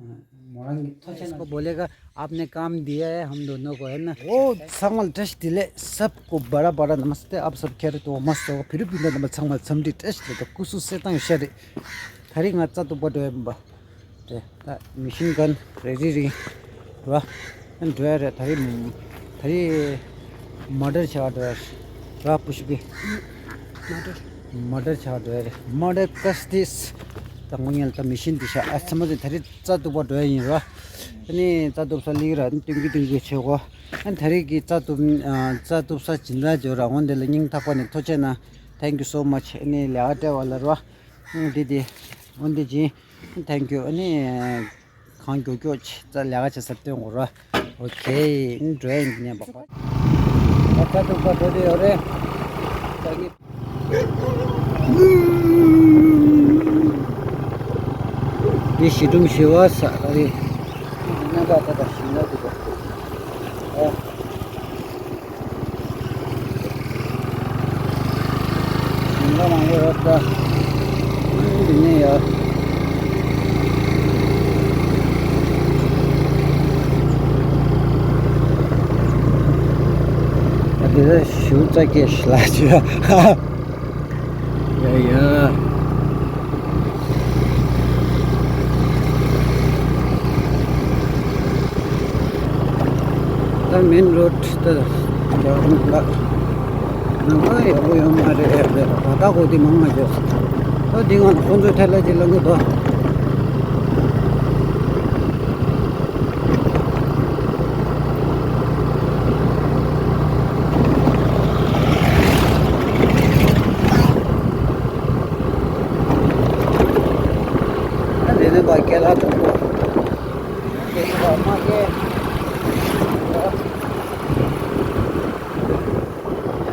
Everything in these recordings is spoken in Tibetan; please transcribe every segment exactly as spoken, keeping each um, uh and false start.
མོ་རང་གི་ཐོ་ཆེ་ན། इसको बोलेगा, आपने काम दिया है, हम दोनों को, है ना? ཨོ། ཚང་མ་ལ་བཀྲ་ཤིས་བདེ་ལེགས། सबको बड़ा बड़ा नमस्ते, आप सब खैरियत हो, मस्त हो, फिर भी नमस्ते, ཚང་མ་འཚམས་འདྲི་བཀྲ་ཤིས་བདེ་ལེགས། སྐུ་གཟུགས་གསལ་ཐང་ཡོད་ཤག་རེད། ད་རིང་ང་རྩྭ་གཏུབ་པ་འགྲོ་ཡིན་པ། རེད། ད་མི་ཤིན་གན་རེ་རེ་རེད་བ། ཨ་འགྲོ་ཡ་རེད། ད་རིང་ད་རིང་མོ་ཊར་བྱ་བ་འགྲོ་ཡ་རེད་བ། པུ་ཤུ་པི། མོ་ཊར། མོ་ཊར་བྱ་བ་འགྲོ་ཡ་རེད། མོ་ཊར་ཀ་སི་ཏིས། ད་དངོས་གནས་ལ་ད་མི་ཤིན་འདི་ཤ་ཨ་ཚང་མ་ཚོས་ད་རིང་རྩྭ་གཏུབ་པ་འགྲོ་ཡ་ཡིན་ར། ཨ་ནི་རྩྭ་གཏུབ་ས་ལིག་ར་ཨ་ནི་སྟོན་གི་སྟོན་གི་བྱེད་གོ། ཨ་ནི་ད་རིང་གི་རྩྭ་གཏུབ་ཨ་རྩྭ་གཏུབ་ས་ཇི་འདྲ་འཇོ་ར་འོན་དེ་ལ་སྙིང་ཐག་པ་ནས་ཐུགས་རྗེ་གནང་། Thank you so much. ཨ་ནི་ལས་ཀ་སྤྲད་པ་ལ་ར། ཨ་འདི་དེ་འོན་དེ་ཇི། Thank you. ཨ་ནི་གང་མགྱོགས་མགྱོགས་བྱེད་རྩ་ལས་ཀ་བྱེད་ས་སྟོན་གོ་ར། ཨོ་ཁེ། ཨ་ནི་འགྲོ་ཡ་ཡིན་འདི་ནས་བག་བག་ད་རྩྭ་གཏུབ་པ་འགྲོ་དེ་ཡོད་རེད། ད་གི་འདི་བྱིས་སྒྲུང་བྱེད་པ་ས་ཨ་རེད། རྣམ་པ་ད་ད་ཞིང་ལ་འདུག་གོ། ཨ། ཞིང་ཁ་མང་པོ་ཡོད་ད། འདི་ནས་ཡོད། ཨ་དེ་ད་ཞུ་རྩ་སྐྱེས་ཤི་ལ་ཅི་ཡ་ཡ། ད་མེན་རོཌ་ད་རྒྱ་གར་ནང་ལ་ནང་ལ་ཡག་པོ་ཡོད་མ་རེད། ད་ད་གོ་དེ་མང་མ་བྱོས། ད་དེ་ང་ཁོང་ཚོའི་ཐད་ལ་ཅིག་ལ་ངུ་དོ། ཨ་དེ་ནས་པ་ཀེ་ལ་དང་པོ། དེ་ནས་པ་མ་ཀེ།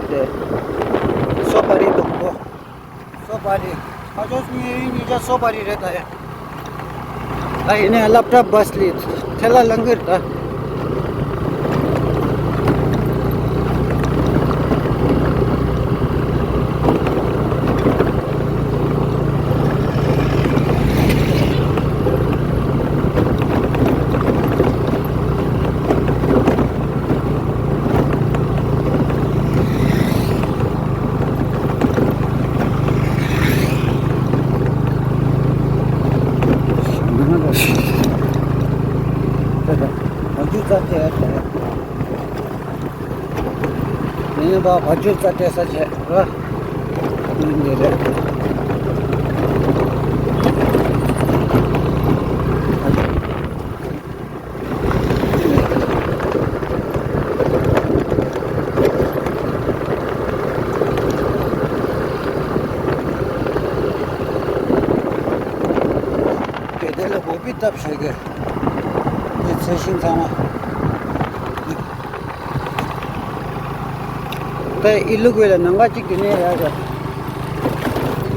དེ་སོ་པ་རི་དང་པོ། སོ་པ་རི། ཨ་ཅོ་གཉིས་གཉིས་ཆ་སོ་པ་རི་རེད་ད་ཡ། ད་ཡིན་ནའི་སློབ་གྲྭ་བྷ་སི་ལས་ཐལ་ལ་ལང་གི་རེད་ད། ཡིན་པ་བ་ཅུ་རྩ་སྤྲད་ས་བྱས་ར། ཡིན་འདི་རེད། དེ་དེ་ལ་གོ་པི་བཏབ་བཞག་གི། དེ་ཚེ་ཤིང་ཚང་མ། ད་ཨི་ལུག་ཝེ་ལ་ནང་ག་གཅིག་དེ་ནས་ཡར་ཡོད།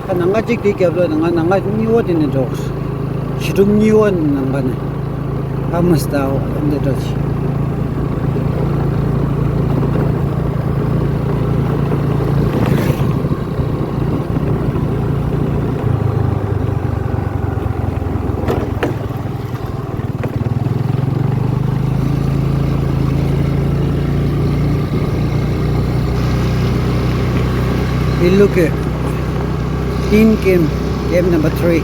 ད་ནང་ག་གཅིག་དེ་རྒྱབ་ལོགས་ནང་ག་ནང་ག་གཉིས་པོ་དེ་ནས་འགྲོ། བྱིས་སྒྲུང་གཉིས་པོ་ནང་ག་ནས། ཨ་མ་སྟའོ་འདི་འགྲོ་ཆི། Hey, look at Team Game, game number three.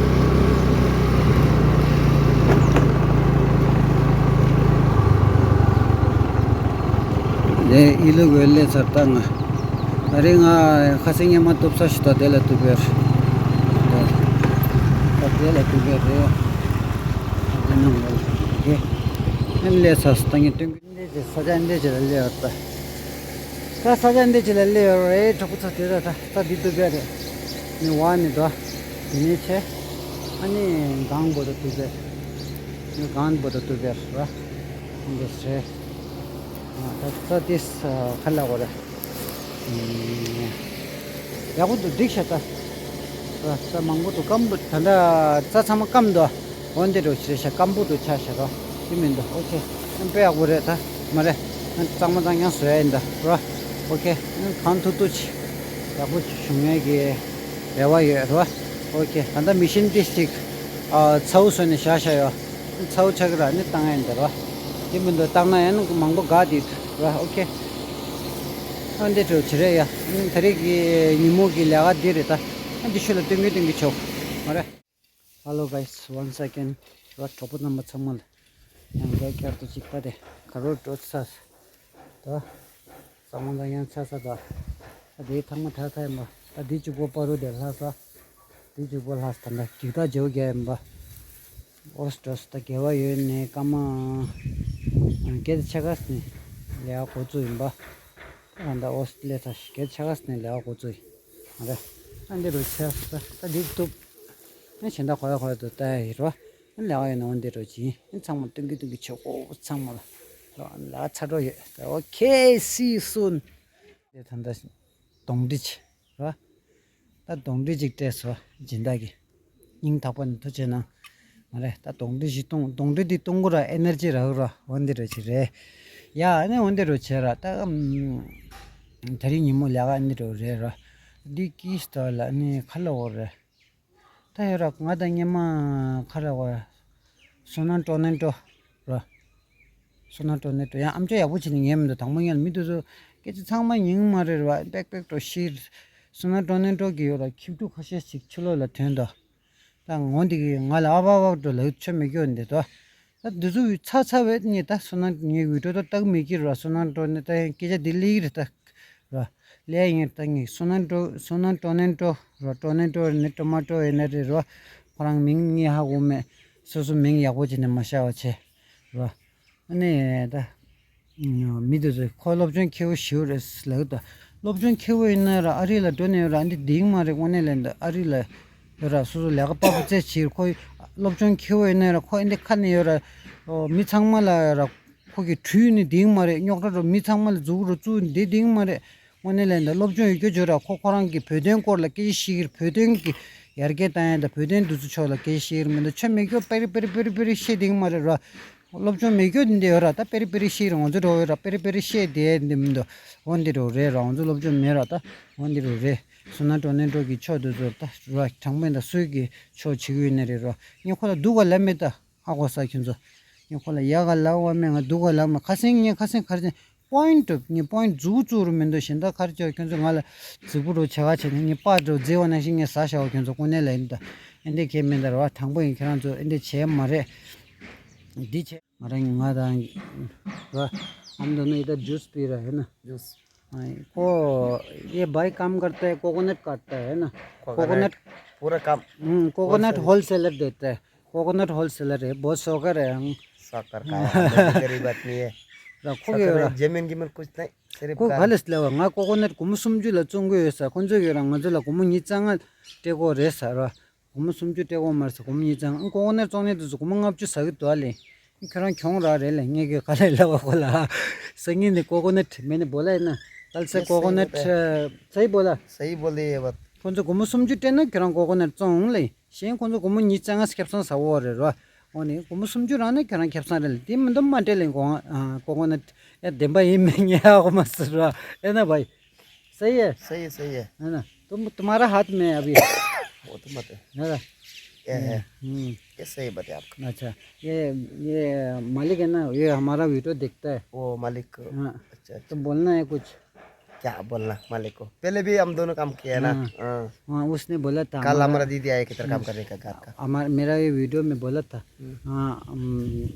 ལས་ཨི་ལུག་ཝེ་ལ་ཚར་བཏང་ང་། ད་རེས་ང་ཁ་སང་ཉི་མ་གཏུབ་ས་ཞིག་ད་དེ་ལ་གཏུབ་པའི་རེད། ད་དེ་ལ་གཏུབ་པའི་རེད། དེ་ནང་ལ་གཏུབ་གི། ཨེམ་ལས་ས་སུ་ད་ངས་སྟོན་གི། འདི་ཅི་ས་ཆ་འདི་ཅི་ལ་སླེབས་ཡོད་ད། ད་ས་ཆ་འདི་ཅི་ལ་སླེབས་ཡོད་རེད། གྲོགས་པོ་ཚོ་དེ་ད་ད་ད་འདི་གཏུབ་པའི་རེད། ནི་ཝ་ནི་ད། དེ་ནས་ཆེ། ཨ་ནི་གང་བོ་ད་གཏུབ་པའི། ནི་གང་བོ་ད་གཏུབ་པའི་ར། འདི་ཟེར། ད་ས་དེ་ས་ཁ་ལ་གོ་རེད། ཡག་པོ་འདུག་འགྲིག་ཤག་ད། ས་ས་མང་པོ་འདུག་སྐམ་པོ་ད་ལྟ་ས་ཚང་མ་སྐམ་འདུག་འོན་ཏེ་འགྲོ་ཞེས་ཤག་སྐམ་པོ་འདུག་ཆ་ཤག་རོ། དེ་མི་འདུག་ཨོ་ཁེ། ཨ་དཔེ་ཡག་པོ་རེད་ད། མ་རེད། ཨ་གཙང་མ་གཙང་རྐྱང་བཟོ་ཡ་ཡིན་ད་རོ། ཨོ་ཁེ། ཨ་གང་ཐུབ་ཐུབ་ཅིག་ཡག་པོ་ཅིག་བྱུང་ཡ་གི་རེ་བ་ཡོད་རོ། ཨོ་ཁེ། ད་ལྟ་མི་ཤིན་ཏིས་ཅིག་ཨ་ཚ་བོ་བཟོས་ནས་བཞག་བཞག་ཡོད། ཚ་བོ་ཆགས་ཀྱི་ར་ནི་བཏང་ཡ་འདི་ར། དེ་མི་འདུག་བཏང་ན་ཡང་ན་མང་པོ་དགའ་དེ་ར། ཨོ་ཁེ། ཨ་འདི་འགྲོ་བྱེད་རེད་ཡ། ཨ་ནི་ད་རེས་ཀྱི་ཉིན་མོ་གི་ལས་ཀ་འདི་རེད་ད། ཨ་འདི་ཤུལ་ལ་སྟོན་གི་སྟོན་གི་ཆོག་མ་རེད། Hello guys, once again. ར་གྲོགས་པོ་རྣམ་པ་ཚང་མ་ལ་ཡང་བསྐྱར་བསྐྱར་དུ་ཅིག་ད་དེ་ག་རོ་འགྲོ་ཚར། ད་ས་མོ་ལ་ཡང་ཚར་ས་ད། ད་དེའི་ཐང་མ་ད་ད་ཡིན་པ། ད་དེ་གཅིག་པོ་པ་རུ་དེ་ལྷ་ས། དེ་གཅིག་པོ་ལྷ་ས་ད་ད་གིག་ད་ཇོ་རྒྱ་ཡིན་པ། ཨོ་སི་ད་དགེ་བ་ཡོད་ནས་ཀ་མ། སྐད་ཆ་ག་ས་ནས་ལས་ཀ་འགོ་བཙུགས་ཡིན་པ། ད་ད་ཨོ་སི་ལས་ཚ་སྐད་ཆ་ག་ས་ནས་ལས་ཀ་འགོ་བཙུགས་ཡིན། ཨ་རེ། ཨ་འདི་རུ་ཆ་ས་ད་འདི་བཏུབ། ཨ་གཞན་དག་གོ་ཡ་གོ་ཡ་དུ་ལྟ་ཡ་ཡིན་རོ། ཨ་ལས་ཀ་ཡོད་ན་འོ་འདི་རུ་ཅིན་ཨ་ཚང་མ་སྟོན་གི་སྟོན་གི་ཆོག་གོ་ཚང་མ་ལ། ལས་ཀ་ཚ་འགྲོ་ཡོད་ད། ཨོ་ཁེ། See you soon. དེ་ད་ད་གདོང་འདྲི་ཆེ་རོ། ད་གདོང་འདྲི་ཅིག་སྤྲད་སོ་སྦྱིན་བདག་གིས། སྙིང་ཐག་པ་ནས་ཐུགས་རྗེ་གནང་། མ་རེད་ད་གདོང་འདྲི་ཞིག་གཏོང་གདོང་འདྲི་འདི་གཏོང་གི་ར་ཨེ་ནར་ཇི་རག་ར་འོ་འདི་ར་ཅིག་རེད། ཡ་ཨ་ནི་འོ་འདི་ར་བྱས་ར་ད། ད་རིང་ཉིན་མོ་ལས་ཀ་ཨ་ནི་ར་རེད་ར། འདི་ཀིས་ད་ལ་ཨ་ནི་ཁ་ལ་འོ་རེད། ད་ཡོད་ར་ང་དང་སྙེ་མ་ཁ་ར་བ། སོ་ན་ཏོ་ནན་ཏོ་ར། སོ་ན་ཏོ་ནན་ཏོ་ཡང་ཨམ་ཅོག་ཡག་པོ་བྱས་ནས་ཉན་མི་འདུག་དང་པོ་ཉན་མི་འདུག་ཚོ། སྐད་ཆ་ཚང་མ་ཉན་མ་རེད་བ་པེག་པེག་ཏོ་ཤིར། སོ་ན་ཏོ་ནན་ཏོ་གི་ཡོད་ར་ཁྱིབ་ཕྲུག་ཁ་ཤས་ཤིག་ཕྱི་ལོགས་ལ་ཐོན་ཏོ། ད་ངོ་འདི་གི་ང་ལ་ཨ་བ་བ་འགྲོ་ལ་ཆོ་མེད་སྐྱོ་འདི་དོ། ད་འདི་ཚོ་ཚ་ཚ་བས་ངས་ད་སོ་ན་ངའི་བི་ཏོ་ད་ལྟ་གི་མེད་ཀྱི་ར་སོ་ན་ཏོ་ནན་ད་ཡང་སྐད་ཆ་འདི་ལེགས་རེད་ད། ར། ལས་ངེར་ལྟ་ངེས་སོ་ན་འགྲོ་སོ་ན་ཏོ་ནན་ཏོ་ར་ཏོ་ནན་ཏོ་ནི་ཏོ་མ་ཏོ་ཡིན་ན་རེད་ར། ཁོ་རང་མིང་ངས་ཧ་གོ་མེད། སོ་སོ་མིང་ཡག་པོ་བྱས་ནས་མ་ཤར་བ་བྱས། ར། ཨ་ནི་ད། མི་དེ་ཚོས་ཁོ་སློབ་སྦྱོང་མཁས་པོ་ཞིག་རེད་ལབ་ད། སློབ་སྦྱོང་མཁས་པོ་ཡིན་ན་ར་ཨ་རི་ལ་འགྲོ་ནས་ར་འདི་འདིང་མ་རེད་དངོས་གནས་ལན་ད་ཨ་རི་ལ་ཡོད་ར་སོ་སོ་ལས་ཀ་པ་པོ་རྩེ་ཕྱིར་ཁོ་སློབ་སྦྱོང་མཁས་པོ་ཡིན་ན་ར་ཁོ་འདི་ཁ་ནས་ཡོད་ར། མི་ཚང་མ་ལ་ར། ཁོ་གི་ཁྲུས་ནི་འདིང་མ་རེད། རྙོག་དྲ་རུ་མི་ཚང་མ་ལ་མཛུབ་རུ་བཙུགས་འདི་འདིང་མ་རེད། དངོས་གནས་ལན་ད་སློབ་སྦྱོང་ཡོད་རྒྱུ་བརྗོད་ར་ཁོ་ཁོ་རང་གི་བོད་དོན་སྐོར་ལ་སྐད་ཆ་བཤད་ཀྱི་རེད། བོད་དོན་གི་ཡར་རྒྱས་བཏང་ཡ་ད་བོད་དོན་འདི་ཚོ་ཕྱོགས་ལ་སྐད་ཆ་བཤད་ཀྱི་རེད་མི་འདུག་ཆོ་མེད་རྒྱུ་པེ་རི་པེ་རི་པེ་རི་པེ་རི་བཤད་འདིང་མ་རེད་ར། སློབ་སྦྱོང་མེད་རྒྱུ་འདི་འདི་ཡོད་ར་ད་པེ་རི་པེ་རི་བཤད་རེད་ང་ཚོ་འགྲོ་ཡོད་ར་པེ་རི་པེ་རི་བཤད་དེ་འདི་མི་འདུག་འོ་འདི་རུ་རེད་ར་ང་ཚོ་སློབ་སྦྱོང་མེད་ར་ད་འོ་འདི་རུ་རེད། སོ་ན་ཏོ་ནན་ཏོ་གི་ཕྱོགས་འདི་ཚོ་ད་ར་དྲང་པོ་ད་སུས་གི་ཕྱོགས་བྱེད་ཀྱི་ཡོད་ནི་རེད་ར་ངས་ཁོ་ལ་སྡུག་ག་ལབ་མེད་ད། ཧ་གོ་ས་ཁྱོད་ཚོ། ངས་ཁོ་ལ་ཡག་ག་ལབ་པ་མེད་ང་སྡུག་ག་ལབ་མེད་ཁ་སེང་ངས་ཁ་སེང་ཁར་ཅན་པོ་ཡིན་ཊི་ངས་པོ་ཡིན་ཊི་མཛུག་གུ་བཙུགས་རུ་མི་འདུག་གཞན་དག་ཁར་ཅོ་ཁྱོད་ཚོ་ང་ལ་རྫིག་པོ་རུ་བྱ་ག་བྱས་ནས་ངས་པར་འགྲོ་རྫི་བ་ནང་བཞིན་ངས་ཟ་བྱ་བ་ཁྱོད་ཚོ་དངོས་གནས་ལ་ཡིན་ད། ཨེ་འདྲས་ཁྱེད་མིན་ད་ར་བ་དྲང་པོ་ཡིན་ཁྱེད་རང་ཚོ་ཨེ་འདྲས་བྱས་མ་རེད། འདི་བྱས་མ་རེད་ང་དང་ར། ཨམ་དོ་ནོ་ཡི་ད་ཇུས་པི་ར་ཧེ་ན། जूस। हाँ, को, ये भाई काम करता है, कोकोनट काटता है ना? कोकोनट। कोकोनट। पूरा काम। हम्म, कोकोनट होलसेलर। होलसेलर देता है। कोकोनट होलसेलर है, बहुत शौकर है हम। शौकर का है, हम लोग भी गरीब आदमी है। रखो शौकर ये है, रहा। जमीन गिमीन कुछ नहीं, सिर्फ कोई घर। खाली इसलिए हुआ, ང་ཀོ་ཀོ་ནཊ་སྒོར་མོ་སུམ་ཅུ་ལ་བཙོང་གི་ཡོད་ས། ཁོང་ཚོས་ཡོད་ར་ང་ཚོ་ལ་སྒོར་མོ་ཉིས་རྩ་ལྔ་སྤྲད་དགོས་རེད་ཟེར་ར། སྒོར་མོ་སུམ་ཅུ་སྤྲད་དགོས་མ་རེད་ཟེར། སྒོར་མོ་ཉིས་རྩ་ལྔ། ཨང་ཀོ་ཀོ་ནཊ་བཙོང་མཁན་དེ་ཚོ་སྒོར་མོ་ལྔ་བཅུ་ཟ་གི་འདུག་ཨ་ལེ། ཁྱོད་རང་གྱོང་རག་རེད་ལེ། ངས་གི་ག་ལེ་ལབ་པ་ཁོ་ལ། སང་ཉིན་ནས་ཀོ་ཀོ་ནཊ मैंने बोला है ना, कल से ये सही कोकोनट, होता है। अ, सही बोला। सही बोले ये बात। ཁོང་ཚོ་སྒོར་མོ་སུམ་ཅུ་སྤྲད་ན་ཁྱོད་རང་ཀོ་ཀོ་ནཊ་བཙོང་ལེ། གཞན་ཁོང་ཚོ་སྒོར་མོ་ཉིས་རྩ་ལྔ་ཁེ་བཟང་ཟ་འོ་རེད་རོ། འོ་ནི་སྒོར་མོ་སུམ་ཅུ་རག་ན་ཁྱོད་རང་ཁེ་བཟང་རེད་ལེ། དེ་མི་འདུག་མ་སྤྲད་ལེ། ཀོ་ཀོ་ནཊ་ཡ་བདེན་པ་ཡིན་མིན་ངས་ཧ་གོ་མ་སོང་རོ། ཨེ་ན་བའི། सही है। सही है, सही है। है ना? तुम, तुम्हारा हाथ में है अभी। वो तो मत है। है ना? ये है। हम्म। ये सही बात है आपका। अच्छा, ये, ये मालिक है ना, ये हमारा वीडियो देखता है। वो मालिक। हाँ। अच्छा, अच्छा। तो बोलना है कुछ? क्या बोलना मालिक को? पहले भी हम दोनों काम किया है ना। हाँ। हाँ। हाँ, उसने बोला था, कल हमारा हमारा दीदी आए किधर काम करने का घर का। हमारा, मेरा ये वीडियो में बोला था। हम्म। हाँ, हम,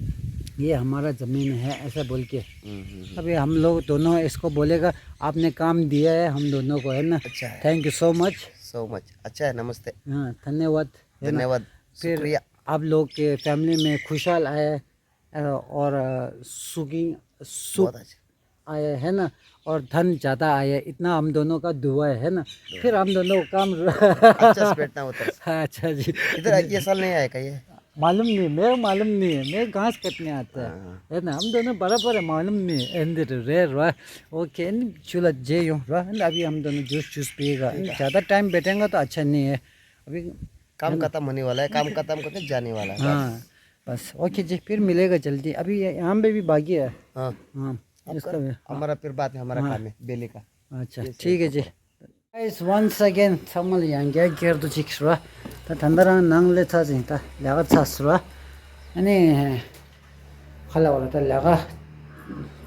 ये हमारा जमीन है, ऐसा बोल के। हम्म, हम्म, हम्म। अभी हम लोग दोनों इसको बोलेगा, आपने काम दिया है हम दोनों को, है ना? अच्छा है। Thank you so much। So much। अच्छा है, नमस्ते। हाँ, धन्यवाद, है ना? धन्यवाद, फिर शुक्रिया। आप लोग के फैमिली में खुशहाल आए, अ, और, अ, सुखी, सुख बहुत अच्छा। आए, है ना? और धन ज्यादा आए, इतना हम दोनों का दुआ है, है ना? दुआ। फिर हम दोनों को काम अच्छा से बैठना होता है। अच्छा जी। इधर ये साल नहीं आया क्या ये? मालूम नहीं, मैं मालूम नहीं है, मैं घास काटने आता है। हाँ। है ना? हम दोनों बराबर है, मालूम नहीं है। एंड रे रो, ओके, एंड चूल्हा जे यूं रो, एंड अभी हम दोनों जूस, जूस पिएगा। ठीक है। ज्यादा टाइम बैठेगा तो अच्छा नहीं है। अभी काम खत्म होने वाला है, काम खत्म करके जाने वाला है, बस। हाँ, बस, ओके जी, फिर मिलेगा जल्दी। अभी ये, यहाँ पे भी बाकी है। हाँ। हाँ, आपका इसका भी, हाँ। हमारा फिर बाद में, हमारा हाँ। काम है, बेले का। अच्छा, ये ठीक है जी। Guys, once again, ཚང་མ་ལ་ཡང་བསྐྱར་བསྐྱར་དུ་ཅིག་ཟེར་བ། ད་ད་ལྟ་རང་ནང་སླེབས་ཚར་ཟིན། ད་ལས་ཀ་ཚར་ཟེར་བ། ཨ་ནི། ཁ་ལ་བ་ལ་ད་ལས་ཀ་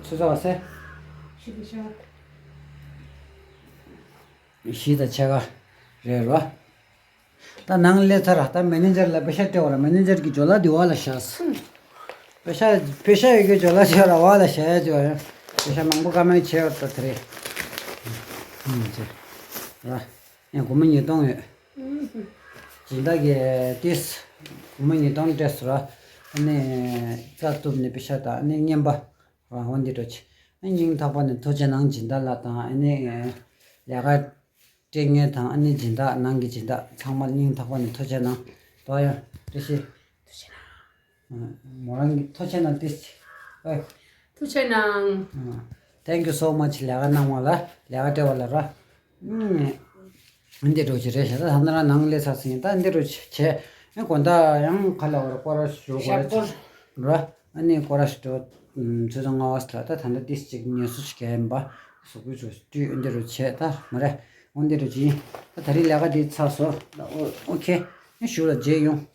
ཚོད་ཚོད་བ་སེ། བཞི་དང་ཕྱེད་ཀ་རེད་རོ། ད་ནང་སླེབས་ཚར། ད་མེ་ནེ་ཇར་ལ་པེ་ཤ་སྤྲད་བ་ལ། མེ་ནེ་ཇར་གྱི་ཇོ་ལ་འདི་བ་ལ་བཞག་སོང་། པེ་ཤ་པེ་ཤ་ཡོད་གི་ཇོ་ལ་ཇོ་ར་བ་ལ་བཞག་ཡ་ཇོ་ཡ། པེ་ཤ་མང་པོ་ཀ་མེད་བྱས་བ་ད་དེ་རེད། ཨུམ་ཅེ། ར། ཡང་སྒོར་མོ་ཉིས་སྟོང་ཡོད། སྦྱིན་བདག་གིས་ཏིས་སྒོར་མོ་ཉིས་སྟོང་སྤྲད་སོང་ར། ཨ་ནི་རྩ་གཏུབ་ནས་པེ་ཤ་དང་ཨ་ནི་རྔན་པ་ར་འོ་འདི་འགྲོ་ཆེ། ཨ་སྙིང་ཐག་པ་ནས་ཐུགས་རྗེ་གནང་སྦྱིན་བདག་ལགས་དང་། ཨ་ནི་ལས་ཀ་སྤྲད་མཁན་དང་། ཨ་ནི་སྦྱིན་བདག་ནང་གི་སྦྱིན་བདག་ཚང་མ་སྙིང་ཐག་པ་ནས་ཐུགས་རྗེ་གནང་། དོ་ཡང་བཀྲ་ཤིས། མོ་རང་གི་ཐུགས་རྗེ་གནང་ཏིས། ཨོ། ཐུགས་རྗེ་གནང་། Thank you so much. ལས་ཀ་གནང་བ་ལ། ལས་ཀ་སྤྲད་བ་ལ་ར། ཨུམ། འདི་འགྲོ་ཆེ་རེད་ཤག་ད་ད་ནི་ར་ནང་སླེབས་ཚར་ཟིན། ད་འདི་འགྲོ་ཆེ་བྱས། ཨེ་དགོང་དག་ཡང་ཁ་ལ་བར་སྐོར་ར་ཞུ་དགོས་རེད་ཞག་པོར། ར། ཨ་ནི་སྐོར་ར་ཞུ་འགྲོ། ཆུ་ཚོད་ལྔ་བ་ལ་ད་ད་ལྟ་ཏིས་ཅིག་ངལ་གསོ་ཞིག་རྒྱག་ཡིན་པ། གཟུགས་པོའི་ཆུ་བཀྲུས་འདི་འགྲོ་བྱས་ད་མ་རེད། འོ་འདི་འགྲོ་ཅི་ཡིན། ད་ད་རིང་ལས་ཀ་འདི་ཚར་སོང་། ཨོ་ཨོ་ཁེ། ཨེ་ཞུ་ལ་མཇལ་ཡོང་།